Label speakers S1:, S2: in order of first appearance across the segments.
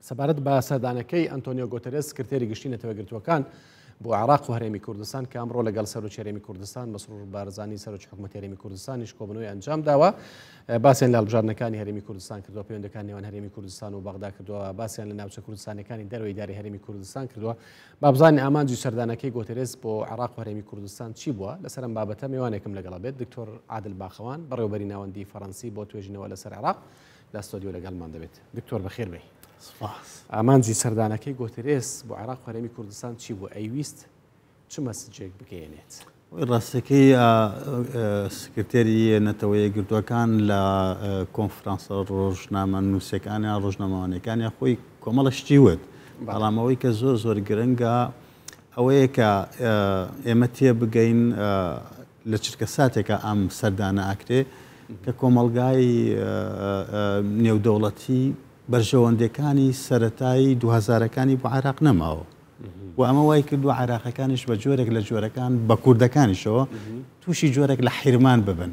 S1: سەبارەت بە سەردانەکەی ئەنتۆنیۆ گۆتەرێس سکرتێری گشتی نەتەوە یەکگرتووەکان بۆ عێراق و هەرێمی کوردستان کە ئەمڕۆ لەگەڵ سەرۆکی هەرێمی کوردستان مەسرور بارزانی سەرۆکی حکوومەتی هەرێمی کوردستانیش کۆبوونەوەی ئەنجام داوە باسیان لە هەڵبژاردنەکانی هەرێمی کوردستان کردووە پەیوەندەکان نێوان هەرێمی کوردستان و بەغدا کردووە باسیان لە ناوچە کوردستانەکانی دەرەوەی ئیدارەی هەرێمی کوردستان کردووە با بزانین ئامانجی سەردانەکەی گۆتەرێس بۆ عێراق و هەرێمی کوردستان چی بووە لەسەر ئەم بابەتە میوانێکم لەگەڵە بێت دکتۆر عادل باخەوان بەڕێوەبەری ناوەندی فەڕەنسی بۆ توێژینەوە لەسەر عێراق لە ستۆدیۆ لەگەڵمان دەبێت. دکتۆر بەخێر بێی.
S2: سپاس.
S1: ئامانجی سەردانەکەی گۆترێس بۆ عێراق و هەرێمی کوردستان چی بوو؟ ئەیویست چ message ێک بگەیەنێت؟
S2: ڕاستەکەی سکرتێری نەتەوە یەکگرتووەکان لە کۆنفرانسە ڕۆژنامەنووسەکانیان ڕۆژنامەوانەکانیان خۆی کۆمەڵە شتی وت، بەڵام ئەوەی کە زۆر زۆر گرنگە ئەوەیە کە ئێمە تێبگەین لە چرکە ساتێکا ئەم سەردانە ئەکرێ کە کۆمەڵگای نێودەوڵەتی بەرژەوەندیەکانی سەرەتای دوهەزارەکانی بۆ عێراق نەماوە و ئەمە وای کردووە عێراقەکانیش بە جۆرێک لە جۆرەکان بە کوردەکانیشەوە تووشی جۆرێک لە حیرمان ببن.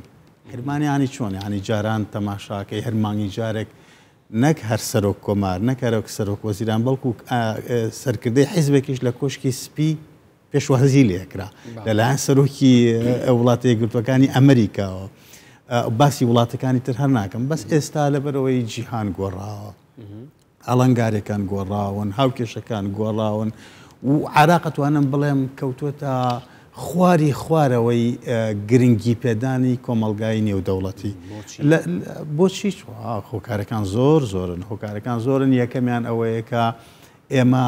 S2: حیرمان یانی چۆن؟ یانی جاران تەماشاکەی هەر مانگی جارێک نەک هەر سەرۆک کۆمار، نەک هەر سەرۆک وەزیران بەڵکو سەرکردەی حیزبێکیش لە کۆشکی سپی پێشوازی لێکرا لەلایەن سەرۆکی وڵاتە یەکگرتووەکانی ئەمریکاوە. باسی وڵاتەکانی تر هەر ناکەم، بەس ئێستا لەبەرئەوەی جیهان گۆڕاوە، ئاڵنگاریەکان گۆڕاون، هاوکێشەکان گۆڕاون و عێراق ئەتوانم بڵێم کەوتووەتە خواری خوارەوەی گرنگی پێدانی کۆمەڵگای نێودەوڵەتی. بۆچی؟ هۆکارەکان زۆر زۆرن، هۆکارەکان زۆرن، یەکەمیان ئەوەیە کە ئێمە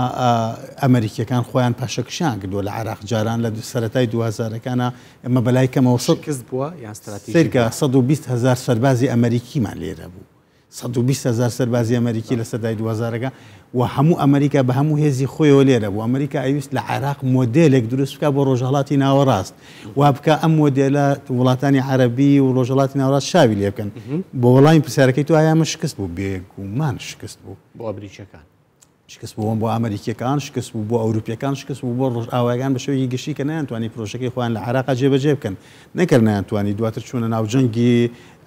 S2: ئەمەریکیەکان خۆیان پاشەکشەیان کردووە لە عێراق جاران لە سەرەتای دوهەزارەکانا ئێمە بەلای کەمەوە
S1: شکست بووە یان ستراتیژی
S2: سەیرکە 120 هەزار سەربازی ئەمەریکیمان لێرە بوو 120 هەزار سەربازی ئەمەریکی لە سەرای دوهەزارەکە و هەموو ئەمریکا بە هەموو هێزی خۆیەوە لێرە بوو ئەمریکا ئەویست لە عێراق مۆدێلێک دروست بکە بۆ ڕۆژهەڵاتی ناوەڕاست وا بکە ئەم مۆدێلە وڵاتانی عەرەبی و ڕۆژهەڵاتی ناوەڕاست شاوی لێ بکەن بۆ وەڵامی پرسیارەکەی تۆ ئایا ئەمە شکست بوو بێگومان شکست بوو
S1: بۆ ئەمریکیەکان.
S2: شکست بوو بۆ ئەمریکیەکان، شکست بوو بۆ ئەوروپیەکان، شکست بوو بۆ ڕۆژئاوایەکان بە شێوەیەکی گشتی کە نەیانتوانی پرۆژەکەی خۆیان لە عێراقا جێبەجێ بکەن. نەکەر نەیانتوانی، دواتر چوونە ناو جەنگی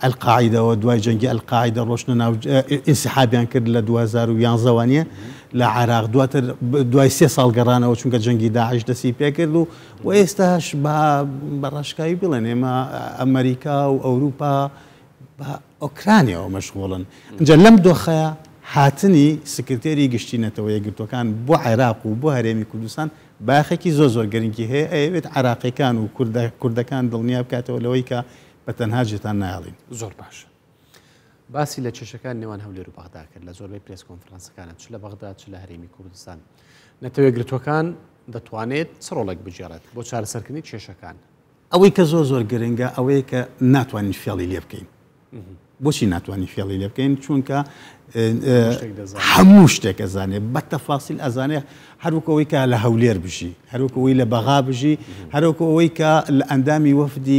S2: ئەلقاعیدەوە، دوای جەنگی ئەلقاعیدە ڕۆشتنە ناو ئینسحابیان کرد لە 2011 وانیە لە عێراق، دواتر دوای سێ ساڵ گەڕانەوە چونکە جەنگی داعش دەستی پێکرد و و ئێستاش بە بە ڕاشکاوی بڵێن ئێمە ئەمریکا و ئەوروپا بە ئۆکرانیاوە مەشغوڵن. ئینجا لەم دۆخەیا هاتنی سکرتێری گشتی نەتەوە یەکگرتووەکان بۆ عێراق و بۆ هەرێمی کوردستان بایەخێکی زۆر زۆر گرنگی هەیە، ئەیەوێت عێراقیەکان و کوردەکان دڵنیا بکاتەوە لەوەی کە بە تەنها جێتان نایەڵین.
S1: زۆر باشە. باسی لە کێشەکانی نێوان هەولێر و بەغدا کرد لە زۆربەی پرێس کۆنفرانسەکانە چ لە بەغدا چ لە هەرێمی کوردستان. نەتەوە یەکگرتووەکان دەتوانێت چ ڕۆڵێک بگێڕێت بۆ چارەسەرکردنی کێشەکان؟
S2: ئەوەی کە زۆر زۆر گرنگە ئەوەیە کە ناتوانین فێڵی لێ بکەین. بۆچی ناتوانین فێڵی لێ بکەین؟ چونکە هەموو شتێک ئەزانێ بە تەفاسیل ئەزانێ هەروەکو ئەوەی کە لە هەولێر بژی هەروەکو ئەوەی لە بەغا بژی هەروەکو ئەوەی کە لە ئەندامی وەفدی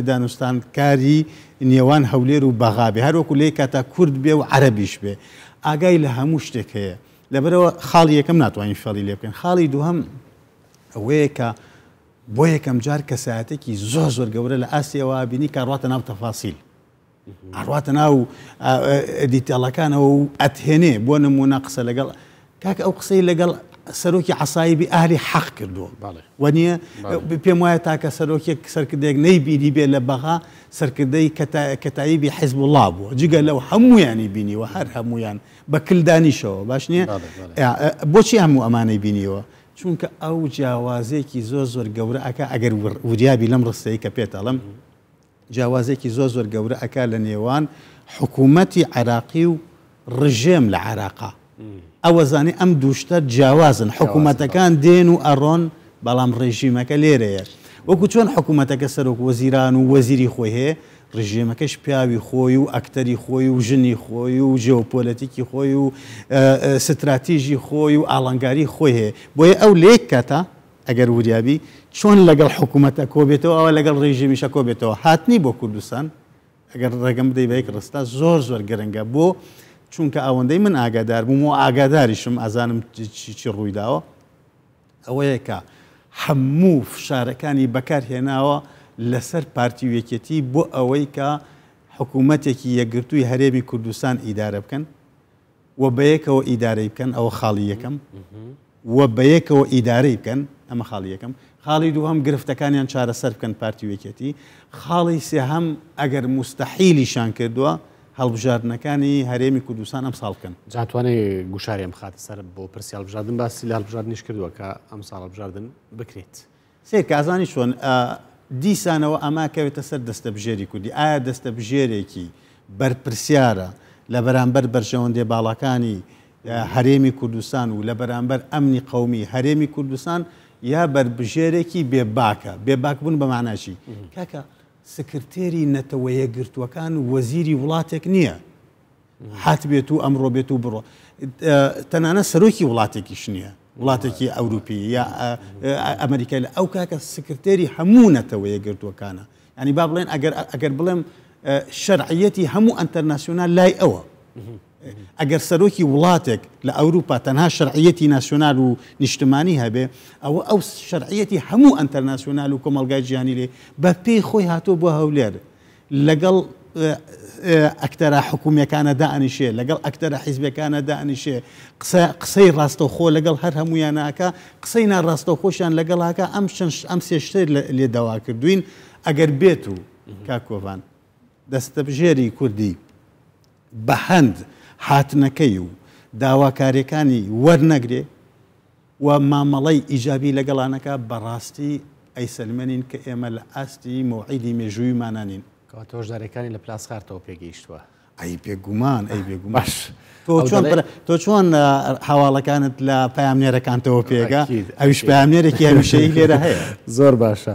S2: دانوستانکاری نێوان هەولێر و بەغا بێ هەروەکو لێ کاتا کورد بێ و عەرەبیش بێ ئاگای لە هەموو شتێک هەیە لەبەرەوە خاڵی یەکەم ناتوانین فێڵی لێ بکەین خاڵی دووهەم ئەوەیە کە بۆ یەکەم جار کەسایەتێکی زۆر زۆر گەورە لە ئاستی ئەوە بینی کە ڕاتە ناو تەفاسیل ئەڕواتە ناو detail ەکانەوە و ئەتهێنێ بۆ نمونە قسە لەگەڵ کاک ئەو قسەی لەگەڵ سەرۆکی عەسایبی ئەهلی حەق کردووە وەنیە پێم وایە تاکە سەرۆکێک سەرکردێک نەیبینی بێ لە بەغا سەرکردەی کەتایبی حیزبوڵا بووە جگە لەو هەمویانی بینیوە هەر هەمویان بە کلدانیشەوە باش نییە بۆچی هەموو ئەمانەی بینیوە چونکە ئەو جیاوازیەکی زۆر زۆر گەورە ئەکا ئەگەر وریابی لەم ڕستەی کە پێت ئەڵێم جیاوازیەکی زۆر زۆر گەورە ئەکا لە نێوان حکوومەتی عێراقی و ڕژێم لە عێراقا ئەوە زانی ئەم دوو شتە جیاوازن حکوومەتەکان دێن و ئەڕۆن بەڵام ڕێژیمەکە لێرەیە وەکو چۆن حکوومەتەکە سەرۆک وەزیران و وەزیری خۆی هەیە ڕژێمەکەش پیاوی خۆی و ئەکتەری خۆی و ژنی خۆی و ژێۆپۆلەتیکی خۆی و ستراتیژی خۆی و ئاڵنگاری خۆی هەیە. بۆیە ئەو لە یەک کاتا ئەگەر وریابی چۆن لەگەڵ حکوومەتە کۆبێتەوە ئەوە لەگەڵ ڕێژیمیشە کۆبێتەوە. هاتنی بۆ کوردستان ئەگەر ڕێگەم بدەی بە یەک ڕستە زۆر زۆر گرنگە بۆ چونکە ئەوەندەی من ئاگادار بووم و ئاگاداریشم ئەزانم چی چی ڕوویداوە. ئەوەیە کە هەموو فشارەکانی بەکار هێناوە لەسەر پارتی و یەکێتی بۆ ئەوەی کە حکوومەتێکی یەکگرتووی هەرێمی کوردستان ئیدارە بکەن و بەیەکەوە ئیدارەی بکەن، ئەوە خاڵی یەکەم، و بەیەکەوە ئیدارەی بکەن، ئەمە خاڵی یەکەم. خاڵی دووهەم گرفتەکانیان چارەسەر بکەن پارتی و یەکێتی. خاڵی سێهەم ئەگەر موستەحیلیشان کردووە هەڵبژاردنەکانی هەرێمی کوردستان ئەمساڵ بکەن.
S1: جا توانێ گوشاریان بخاتە سەر بۆ پرسی هەڵبژاردن، باسی لە هەڵبژاردنیش کردووە کە ئەمساڵ هەڵبژاردن بکرێت.
S2: سەیرکە ئەزانی چۆن دیسانەوە ئەمە کەوێتە سەر دەستەبژێری کوردی ئایا دەستەبژێرێکی بەرپرسیارە لە بەرامبەر بەرژەوەندێ باڵاکانی هەرێمی کوردستان و لە بەرامبەر ئەمنی قەومی هەرێمی کوردستان یا بەربژێرێکی بێ باکە بێ باک بوون بە معنای چی کاکە سکرتێری نەتەوە یەکگرتووەکان وەزیری وڵاتێک نییە هاتبێت و ئەمڕۆ بێت و بڕۆ تەنانە سەرۆکی وڵاتێکیش نییە وڵاتێکی ئەوروپی یا ئەمریکای لە ئەو کاکە سکرتێری هەموو نەتەوە یەکگرتووەکانە ینی با بڵێن ئەگەر ئەگەر بڵێم شەرعیەتی هەموو ئەتەرناسیۆنال لای ئەوە ئەگەر سەرۆکی وڵاتێک لە ئەوروپا تەنها شەرعیەتی ناسیۆنال و نیشتمانی هەبێ ئەوە ئەو شەرعیەتی هەموو ئەتەرناسیۆنال و کۆمەلگای جیهانی لێ بە پێی خۆی هاتووە بۆ هەولێر لەگەڵ ئەکتەرە حکومیەکانە دائەنیشێ، لەگەڵ ئەکتەرە حیزبیەکانە دائەنیشێ، قسە قسەی ڕاستەوخۆ لەگەڵ هەر هەموویانە ئەکا، قسەی ناڕاستەوخۆشیان لەگەڵ ئەکا، ئەم چەند ئەم سێ شتەی لێ داوا کردووین، ئەگەر بێت و کاک کۆڤان دەستەبژێری کوردی بە هەند هاتنەکەی و داواکاریەکانی وەرنەگرێ، و مامەڵەی ئیجابی لەگەڵا نەکا، بەڕاستی ئەیسەلمێنین کە ئێمە لە ئاستی مەوعیدی مێژوویمانا نین.
S1: کەواتە هۆشداریەکانی لە پلاسخارتەوە پێگەیشتووە.
S2: ئەی بێگومان، ئەی بێگومان.
S1: باش.
S2: تۆ چۆن تۆ چۆن هەواڵەکانت لە پەیامنێرەکانتەوە پێگا،
S1: ئەکید،
S2: ئەویش
S1: ئەکید.
S2: پەیامنێرێکی هەمیشەیی لێرە هەیە.
S1: زۆر باشە.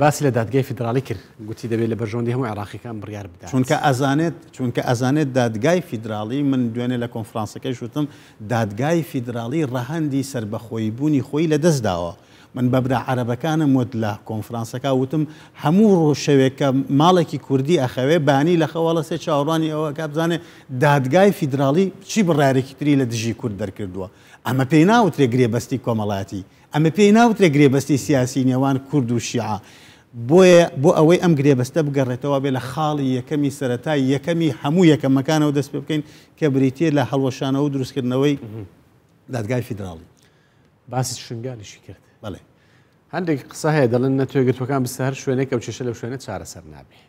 S1: باسی لە دادگای فیدراڵی کرد، گوتی دەبێت لە بەرژەوەندی هەموو عێراقیەکان بڕیار بدات.
S2: چونکە ئەزانێت، چونکە ئەزانێت دادگای فیدراڵی، من دوێنێ لە کۆنفرانسەکەیش وتم، دادگای فیدراڵی ڕەهەندی سەربەخۆیی بوونی خۆی لەدەست داوە. من بە برا عەرەبەکانم وت لە کۆنفرانسەکە وتم هەموو ڕۆژ شەوێک کە ماڵێکی کوردی ئەخەوێ بانی لە خەو هەڵەسێ چاوەڕوانی ئەوە ئەکا بزانێ دادگای فیدراڵی چی بڕیارێکی تری لە دژی کورد دەرکردووە. ئەمە پێی ناوترێ گرێبەستی کۆمەڵایەتی. ئەمە پێی ناوترێ گرێبەستی سیاسی نێوان کورد و شیعە. بۆیە بۆ ئەوەی ئەم گرێبەستە بگەڕێتەوە بێ لە خاڵی یەکەمی سەرەتای یەکەمی هەموو یەکەمەکانەوە دەست پێ بکەین کە بریتییە لە هەڵوەشانەوە و دروستکردنەوەی دادگای فیدراڵی.
S1: باسی شنگالیشی کرد.
S2: بەڵێ.
S1: هەندێک قسە هەیە دەڵێن نەتەوە یەکگرتووەکان بچتە هەر شوێنێک ئەو کێشە لەو شوێنە چارەسەر نابێ.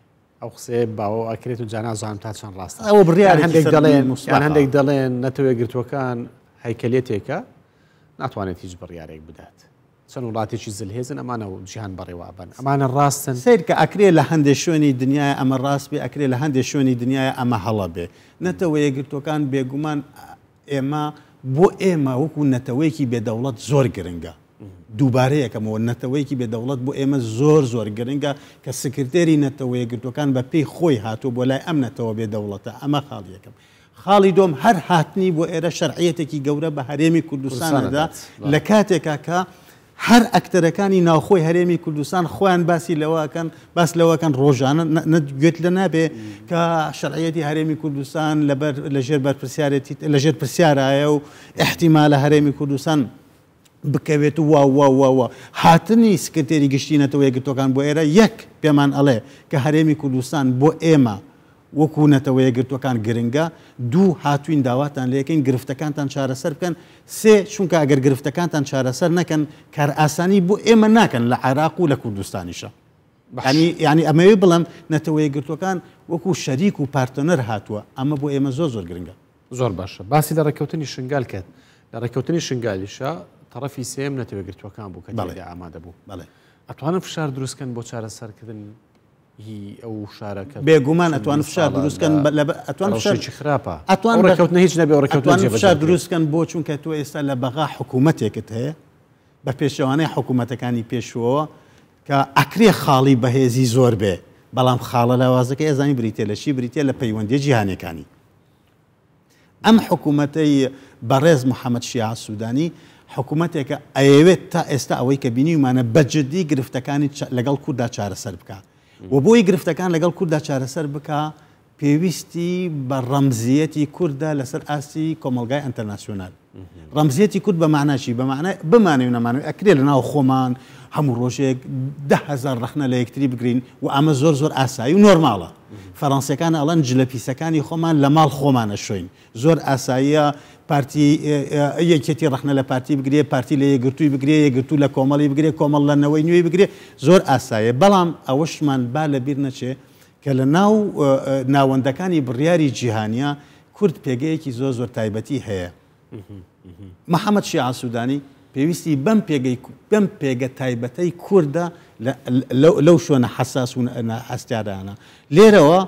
S1: ئەو قسەیە باوە ئەکرێت و جا نازانم تا چەند ڕاستە.
S2: ئەوە بڕیارێکی
S1: هەندێک
S2: سەر
S1: دەڵێن،
S2: موسڵاقە.
S1: یان هەندێک دەڵێن نەتەوە یەکگرتووەکان هەیکەلیەتێکە ناتوانێت هیچ بڕیارێک بدات. چەند وڵاتێکی زلهێزن ئەمانە و جیهان بەڕێوە ئەبەن. ئەمانە ڕاستن؟
S2: سەیرکە ئەکرێ لە هەندێ شوێنی دنیایە ئەمە ڕاست بێ ئەکرێ لە هەندێ شوێنی دنیایە ئەمە هەڵە بێ. نەتەوە یەکگرتووەکان بێگومان ئێمە بۆ ئێمە وەکو نەتەوەیەکی بێ دەوڵەت زۆر گرنگە. دووبارە یەکەمەوە نەتەوەیەکی بێ دەوڵەت بۆ ئێمە زۆر زۆر گرنگە کە سکرتێری نەتەوە یەکگرتووەکان بە پێی خۆی هاتووە بۆ لای ئەم نەتەوە بێ دەوڵەتە ئەمە خاڵی یەکەم. خاڵی دووەم هەر هاتنی بۆ ئێرە شەرعیەتێکی گەورە بە هەرێمی کوردستان ئەدا لە کاتێکا کە هەر ئەکتەرەکانی ناوخۆی هەرێمی کوردستان خۆیان باسی لەوە ئەکەن باس لەوە ئەکەن ڕۆژانە نە گوێت لە نابێ کە شەرعیەتی هەرێمی کوردستان لەبەر لەژێر بەرپرسیارێتی لەژێر پرسیارایە و ئیحتیمالە هەرێمی کوردستان بکەوێت و وا وا وا وا هاتنی سکرتێری گشتی نەتەوە یەکگرتووەکان بۆ ئێرە یەک پێمان ئەڵێ کە هەرێمی کوردستان بۆ ئێمە وەکو نەتەوە یەکگرتووەکان گرنگە، دوو هاتووین داواتان لێکەین گرفتەکانتان چارەسەر بکەن، سێ چونکە ئەگەر گرفتەکانتان چارەسەر نەکەن کارئاسانی بۆ ئێمە ناکەن لە عێراق و لە کوردستانیشە. یانی یانی ئەمەوێ بڵێم نەتەوە یەکگرتووەکان وەکو شەریک و پارتنەر هاتووە ئەمە بۆ ئێمە زۆر زۆر گرنگە.
S1: زۆر باشە باسی لە ڕێککەوتنی شنگال کرد لە ڕێککەوتنی شنگالیشە تەڕەفی سێم نەتەوە یەکگرتووەکان بوو کە تێیدا ئامادە بوو.
S2: بەڵێ.
S1: ئەتوانن فشار دروستکەن بۆ چارەسەرکردن هی ئەو شارە کە
S2: بێگومان ئەتوان فشار دروستکەن ئەتوان
S1: ڕەوشێکی خراپە ئەتوان ڕێککەوتنە هیچ نەبێ ڕێککەوتن
S2: ئەتوان فشار دروستکەن بۆ چونکە تۆ ئێستا لە بەغا حکوومەتێکت هەیە بە پێچەوانەی حکوومەتەکانی پێشووەوە کە ئەکرێ خاڵی بەهێزی زۆر بێ بەڵام خاڵە لاوازەکە ئێزانی بریتە لە چی بریتە لە پەیوەندیە جیهانیەکانی ئەم حکوومەتەی بەڕێز محەممەد شیاع سوودانی حکوومەتێکە ئەیەوێت تا ئێستا ئەوەی کە بینیومانە بە جدی گرفتەکانی لەگەڵ کورددا چارەسەر بکا و بۆی گرفتەکان لەگەڵ کورددا چارەسەر بکا پێویستی بە ڕەمزیەتی کوردە لەسەر ئاستی کۆمەڵگای ئەنتەرناسیۆنال. ڕەمزیەتی کورد بە مەعنا چی؟ بە مەعنای بمانەوێ و نەمانەوێ ئەکرێ لە ناو خۆمان هەموو ڕۆژێک 10,000 ڕەخنە لە یەکتری بگرین و ئەمە زۆر زۆر ئاسایی و نۆرماڵە. فەرەنسیەکان ئەڵێن جلە پیسەکانی خۆمان لە ماڵ خۆمان ئەشۆین. زۆر ئاساییە پارتی یەکێتی ڕەخنە لە پارتی بگرێ، پارتی لە یەکگرتووی بگرێ، یەکگرتوو لە کۆمەڵی بگرێ، کۆمەڵ لە نەوەی نوێی بگرێ، زۆر ئاساییە. بەڵام ئەوەشمان با لە بیر نەچێ کە لە ناو ناوەندەکانی بڕیاری جیهانییە کورد پێگەیەکی زۆر زۆر تایبەتی هەیە. محەمەد شیعە سودانی پێویستی بەم پێگەی بەم پێگە تایبەتەی کوردە لەو شوێنە حەساس و هەستیارانە. لێرەوە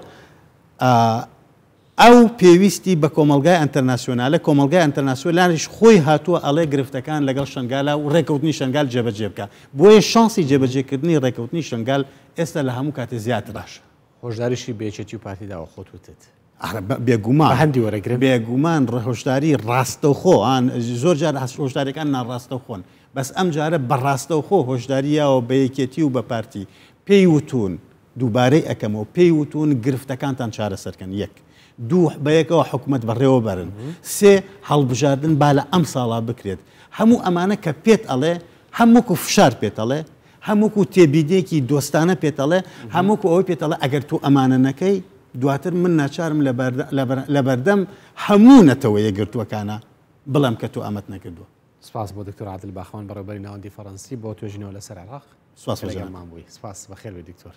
S2: ئەو پێویستی بە کۆمەڵگای ئەنتەرناسیۆنالە، کۆمەڵگای ئەنتەرناسیۆنالیش خۆی هاتووە ئەڵێ گرفتەکان لەگەڵ شەنگالا و ڕێکەوتنی شەنگال جێبەجێ بکە. بۆیە شانسی جێبەجێکردنی ڕێکەوتنی شەنگال ئێستا لە هەموو کاتێ زیاترە.
S1: باشە هۆشداریشی بە یەکێتی و پارتی داوە خۆت وتت.
S2: ئەرە بێگومان.
S1: بە هەندی وەرەگرن؟
S2: بێگومان هۆشداری ڕاستەوخۆ زۆر جار هۆشداریەکان ناڕاستەوخۆن بەس ئەم جارە بە ڕاستەوخۆ هۆشداری یاوە بە یەکێتی و بە پارتی پێی وتوون دووبارەی ئەکەمەوە پێی وتوون گرفتەکانتان چارەسەرکەن یەک دوو بەیەکەوە حکومەت بەڕێوە بەرن سێ هەڵبژاردن با لە ئەم ساڵا بکرێت هەموو ئەمانە کە پێت ئەڵێ هەم وەکو فشار پێت ئەڵێ هەم وەکو تێبینیەکی دۆستانە پێت ئەڵێ هەم وەکو ئەوەی پێت ئەڵێ ئەگەر تۆ ئەمانە نەکەی دواتر من ناچارم لەبەردەم هەموو نەتەوە یەکگرتووەکانا بڵێم کە تۆ ئەمەت نەکردووە.
S1: سپاس بۆ دکتۆر عادل باخەوان بەڕێوەبەری ناوەندی فەڕەنسی بۆ توێژینەوە لەسەر عێراق
S2: سپاس
S1: کە لەگەڵمان بووی. سپاس، بەخێر بێی دکتۆر.